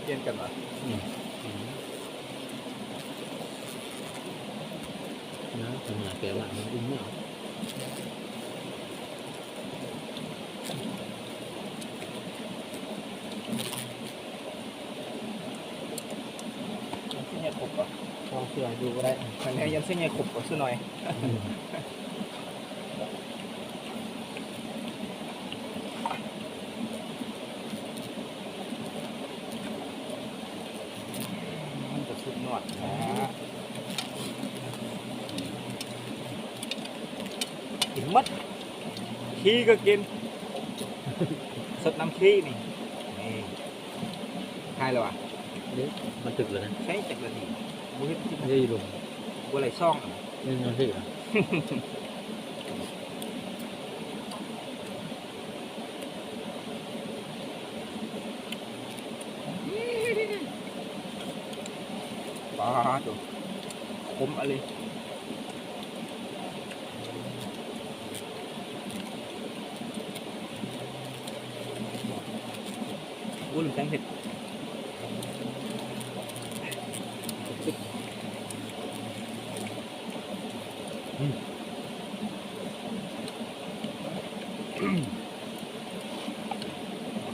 ປ່ຽນກັນຫວາ? ອືມ ນະ ຂະໜາດແກະລະມັນອີກແນວ. ຍັງຊິໃຫ້ຄົບບໍ່? ລອງເຊື່ອໃຫ້ດູກໍໄດ້. ຄັນໃຫ້ຍັງຊິໃຫ້ຄົບກໍຊະໜ້ອຍ. ອືມ ມັນກະສຸດຍອດນະ. ກິນໝົດ ຂີ້ກໍກິນ ສົດນ້ຳຂີ້ນີ້ ນີ້ ຖ່າຍແລ້ວຫວາ? ເດ້ ບັນທຶກແລ້ວນະ. ໃຊ້ຈັກນາທີ? ບໍ່ເຫັນ ເດ້ຢູ່ລຸ່ມ ບໍ່ໄດ້ສ່ອງ. ໜຶ່ງນາທີລະ. ປາໂທ້ ຂົມອະລີ. ໂອ້ ລືມແຕ່ງເຜັດ. ອືມ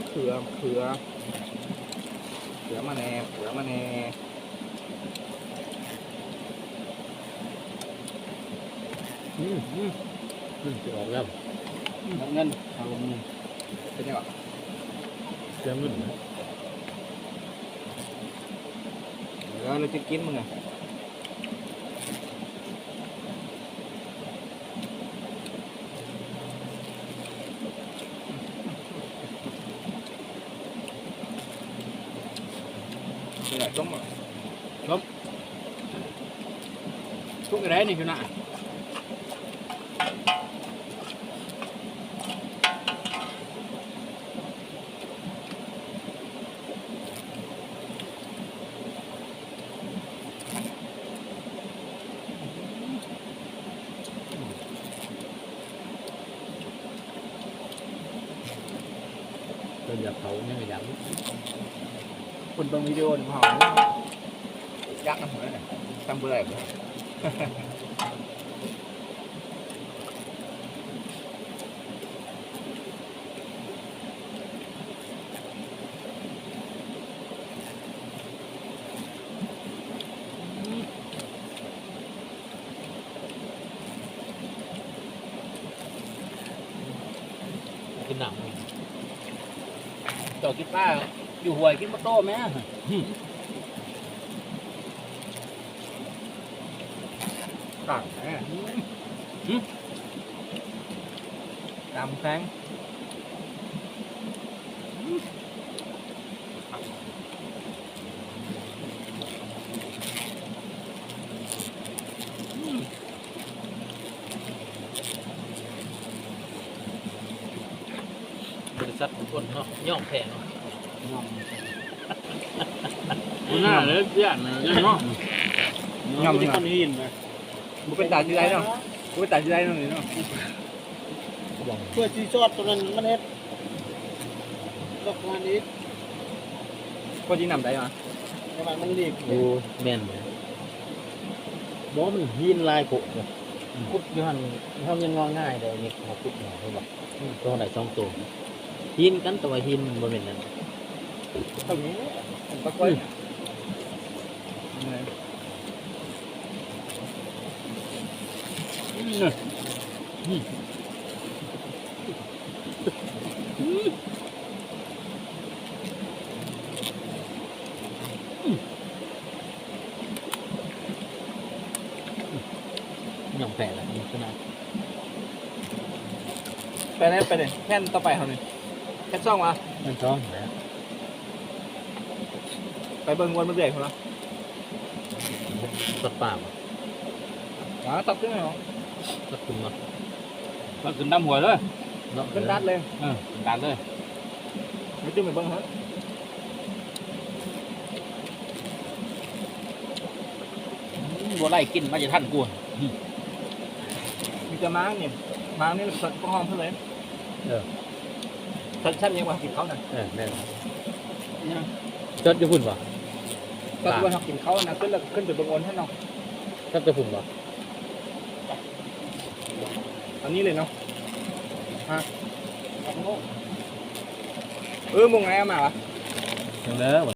ເຂືອ ເຂືອ ເຂືອມາແດ່ ເຂືອມາແດ່. ອືມ ອືມ ອືມ ຊິອອກແລ້ວ. ອືມ ເງິນ ເອົາເງິນ ເປັນຫຍັງຫວາ? ເສຍເງິນ. ເອີ ແລ້ວຈະກິນມື້ນີ້. ເປັນໄງ ສົ້ມບໍ່? ສົ້ມ ສຸກໄດ້ນີ້ຢູ່ນະ. ເພິ່ນຢາກເຂົ້າ ຍັງຢາກ ຄົນເບິ່ງວິດີໂອນຳເຮົາ ຢາກນຳເຮົາແຫຼະ ທຳບໍ່ໄດ້. ກິນນ້ຳ ເຈົ້າກິນປາຢູ່ຫ້ວຍ ກິນບໍ່ໂຕແມ້. ຕ່າງແທ້ ຫືມ ຕຳແພງ ບໍລິສັດທຸກຄົນເນາະ ຍອມແພ້ເນາະ ຍອມ ຫົວໜ້າເລີຍຢ້ານນະເນາະ ຍອມ ບໍ່ໄດ້ຄົນຫີນນະ ບໍ່ເປັນຕາຊິໄດ້ເນາະ ບໍ່ເປັນຕາຊິໄດ້ເນາະນີ້ເນາະ ເພື່ອຊິຊອດຕົວນັ້ນມັນເຮັດ ດອກປະມານນີ້ ພໍຊິນຳໄດ້ຫວາ? ແຕ່ວ່າມັນຫຼີກ ໂອ້ ແມ່ນເລີຍ ບໍ່ ມັນຫີນຫຼາຍໂພດເນາະ ອືມ ຂຸດຢູ່ຫັ້ນ ເຮົາຍັງງໍງ່າຍເດ້ ນີ້ເຮົາຂຸດເນາະ ເຫັນບໍ່? ອືມ ໂຕໄດ້ສອງໂຕ ຫີນກັນ ແຕ່ວ່າຫີນມັນບໍ່ແມ່ນນັ້ນ ເອົານີ້ ປາກອຍ ອືມ ນີ້ ອືມ ອືມ ຍອມແພ້ລະ ນີ້ຂະໜາດ ໄປແລ້ວ ໄປເລີຍ ແຜ່ນຕໍ່ໄປເຮົານີ້ ແຜ່ນສອງຫວາ? ແຜ່ນສອງແລ້ວ ໄປເບິ່ງງວດມື້ເລື້ອຍພຸ້ນລະ ສັດປ່າບໍ່? ຫວາ ຕັດຂຶ້ນເນາະ ຕັດຂຶ້ນມາ ຕັດຂຶ້ນດຳຫົວເລີຍ ເນາະ ຂຶ້ນດັດເລີຍ ເອີ ຂຶ້ນດັດເລີຍ ໄປຈື່ໄປເບິ່ງຫັ້ນ. ອືມ ບໍ່ໄລ່ກິນມາຈະທັນກູ ອືມ ມີແຕ່ໝາກນີ້ ໝາກນີ້ ສັດກໍຫອມເພິ່ນເລີຍ ເອີ ສັດ ສັດຫຍັງວ່າກິນເຂົ້ານະ ເອີ ແມ່ນ ຫຍັງ ຈອດຢູ່ພຸ້ນບໍ່? ກໍວ່າເຮົາກິນເຂົ້ານະ ຂຶ້ນແລ້ວກໍຂຶ້ນໄປເບິ່ງໂອນຫັ້ນເນາະ. ຈອດຢູ່ພຸ້ນບໍ່? ອັນນີ້ເລີຍເນາະ. ຮະ? ເອີ ໂມງໄດ້ມາວະ? ຍັງເດີ.